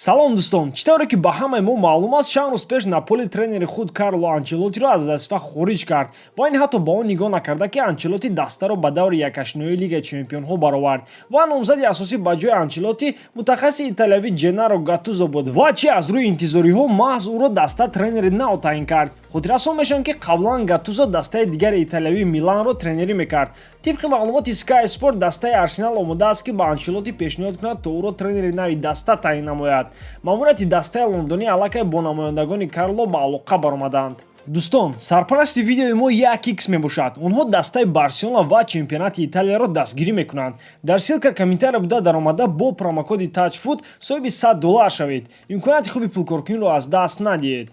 Салом, дӯстон! Чӣ тавре ки ба ҳамаи мо маълум аст, чанд рӯз пеш Наполи тренери худ Карло Анчелотиро аз вазифа хориҷ кард ва ин ҳатто ба он нигоҳ накарда, ки Анчелоти дастаро ба даври якҳаштниҳои Лигаи чемпионҳо баровард. Ва номзади асосӣ ба ҷои Анчелоти мутахассиси италиявӣ Ҷеннаро Гаттузо буд ва чи аз рӯи интизориҳо маҳз ӯро даста тренери нав таъин кард. Хотиррасон мешавем, ки қаблан Гаттузо дастаи дигари италиявии Миланро тренерӣ мекард. Тибқи маълумоти Sky Sport, дастаи Арсенал омодааст, ки ба Анчелоти пешниҳод кунад, то ӯро тренери нави даста таъин намояд. Маъмурияти дастаи лондонӣ аллакай бо намояндагони Карло ба алоқа баромаданд. Дӯстон, сарпарасти видеои мо 1x мебошад. Онҳо дастаи Барселона ва чемпионати Италияро дастгирӣ мекунанд. Дар ссылка комментария буда даромада, бо промокоди TAJFOOT соҳиби 100 доллар шавед. Имконияти хуби пулкоркуниро аз даст надиҳед.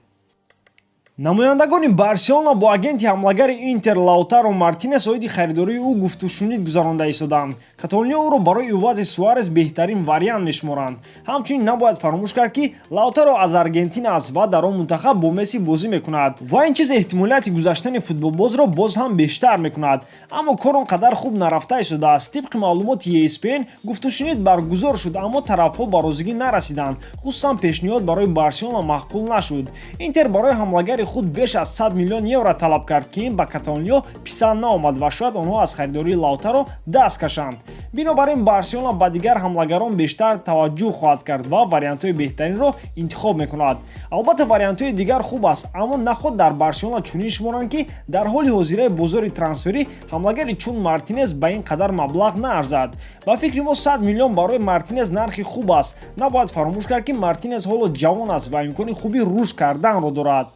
Намояндагони Барселона бо агенти ҳамлагари Интер Лаутаро Мартинес оиди харидории ӯ гуфтушунид гузаронда истодаанд. Каталониё ӯро барои ивази Суарес беҳтарин вариант мешуморанд. Ҳамчунин набояд фаромӯш кард, ки Лаутаро аз Аргентина аст ва дар он мунтахаб бо Месси бозӣ мекунад ва ин чиз эҳтимолияти гузаштани футболбозро боз ҳам бештар мекунад. Аммо кор он қадар хуб нарафта истодааст. Тибқи маълумоти ESPN, гуфтушунид баргузор шуд, аммо тарафҳо ба розигӣ нарасиданд. Хусусан пешниҳод барои Барселона маъқул нашуд. Интер барои ҳамлагари худ беш аз 100 миллион евро талаб кард, ки ин ба каталониё писанд наомад ва шояд онҳо аз харидории Лаутаро даст кашанд. Бинобар ин Барселона ба дигар ҳамлагарон бештар таваҷҷӯҳ хоҳад кард ва вариантҳои беҳтаринро интихоб мекунад. Албатта, вариантҳои дигар хуб аст, аммо наход дар Барселона чунин шуморанд, ки дар ҳоли ҳозираи бозори трансферӣ ҳамлагари чун Мартинес ба ин қадар маблағ наарзад. Ба фикри мо, 100 миллион барои Мартинес нархи хуб аст. Набояд фаромӯш кард, ки Мартинес ҳоло ҷавон аст ва имкони хуби рушд карданро дорад.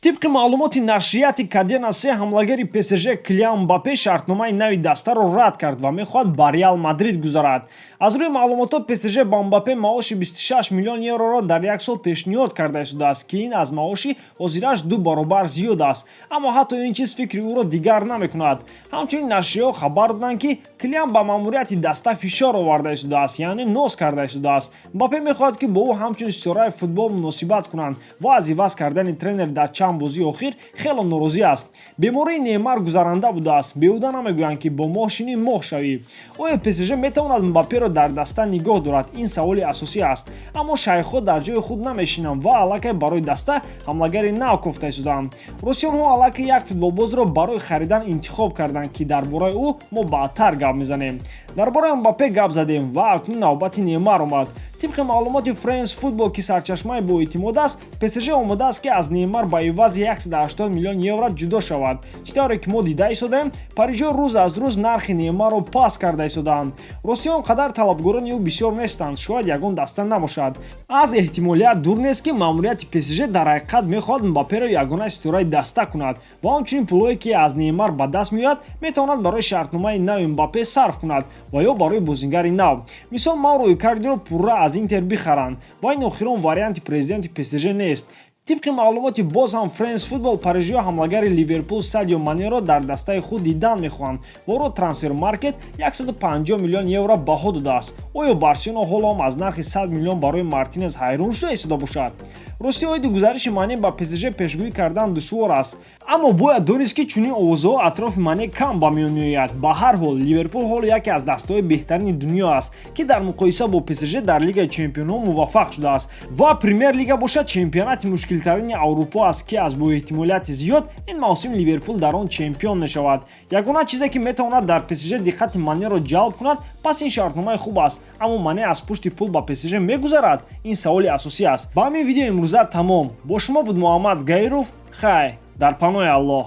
Тибқи маълумоти нашрияти Кадена Се, ҳамлагари ПСЖ Килиан Мбаппе шартномаи нави дастаро рад кард ва мехоҳад ба Реал Мадрид гузарад. Аз рӯи маълумотҳо, ПСЖ ба Мбаппе маоши 26 миллион евроро дар як сол пешниҳод карда истодааст, ки ин аз маоши ҳозираш ду баробар зиёд аст, аммо ҳатто ин чиз фикри ӯро дигар намекунад. Ҳамчунин нашрияҳо хабар доданд, ки Килиан ба маъмурияти даста фишор оварда истодааст, яъне ноз карда истодааст. Мбаппе мехоҳад, ки бо ӯ ҳамчун ситораи футбол муносибат кунанд ва аз иваз кардани тренер дар чанд бозии охир хело норозӣ аст. Бемории Неймар гузаранда будааст. Беҳуда намегӯянд, ки бо моҳ шинӣ, моҳ шавӣ. Оё ПСЖ метавонад Мбапперо дар даста нигоҳ дорад? Ин саволи асосӣ аст. Аммо шайхҳо дар ҷои худ намешинанд ва аллакай барои даста ҳамлагари нав кофта истодаанд. Рости, онҳо аллакай як футболбозро барои харидан интихоб карданд, ки дар бораи ӯ мо баъдтар гап мезанем. Дар бораи Мбаппе гап задем ва акнун навбати Неймар омад. Тибқи маълумоти Френс Футбол, ки сарчашмаи боэътимод аст, ПСЖ омодааст, ки аз Неймар ба ивази 180 миллион евро ҷудо шавад. Чӣ тавре ки мо дида истодаем, парижиҳо рӯз аз рӯз нархи Неймарро паст карда истодаанд. Рости, он қадар талабгорони ӯ бисёр нестанд, шояд ягон даста набошад. Аз эҳтимолият дур нест, ки маъмурияти ПСЖ дар ҳақиқат мехоҳад Мбапперо ягона ситораи даста кунад ва ҳамчунин пулҳое, ки аз Неймар ба даст меояд, метавонад барои шартномаи нави Мбаппе сарф кунад ва ё барои бозингари нав, мисол Мауро Икардиро пурра аз Интер бихаранд. Ва ин охирон варианти президенти ПСЖ нест. Тибқи маълумоти боз ҳам Френс Футбол, парижиҳо ҳамлагари Ливерпул Садио Манеро дар дастаи худ дидан мехоҳанд ва ӯро Трансфер Маркет 150 миллион евро баҳо додааст. Оё Барселона ҳоло ҳам аз нархи 100 миллион барои Мартинес ҳайрон шуда истода бошад? Рости, оиди гузариши Мане ба ПСЖ пешгӯӣ кардан душвор аст, аммо бояд донист, ки чунин овозҳо атрофи Мане кам ба миён меояд. Ба ҳар ҳол, Ливерпул ҳоло яке аз дастаҳои беҳтарини дунё аст, ки дар муқоиса бо ПСЖ дар Лигаи чемпионҳо муваффақ шудааст ва Премер Лига бошад, чемпионати мушкилтарини Аврупо аст, ки аз боэҳтимолияти зиёд ин мавсим Ливерпул дар он чемпион мешавад. Ягона чизе, ки метавонад дар ПСЖ диққати Манеро ҷалб кунад, пас ин шартномаи хуб аст. Аммо Мане аз пушти пул ба ПСЖ мегузарад? Ин саволи асосӣ аст. Ба ҳамин видео имрӯза тамом. Бо шумо буд Муҳаммад Гаиров. Хай, дар паноҳи Аллоҳ.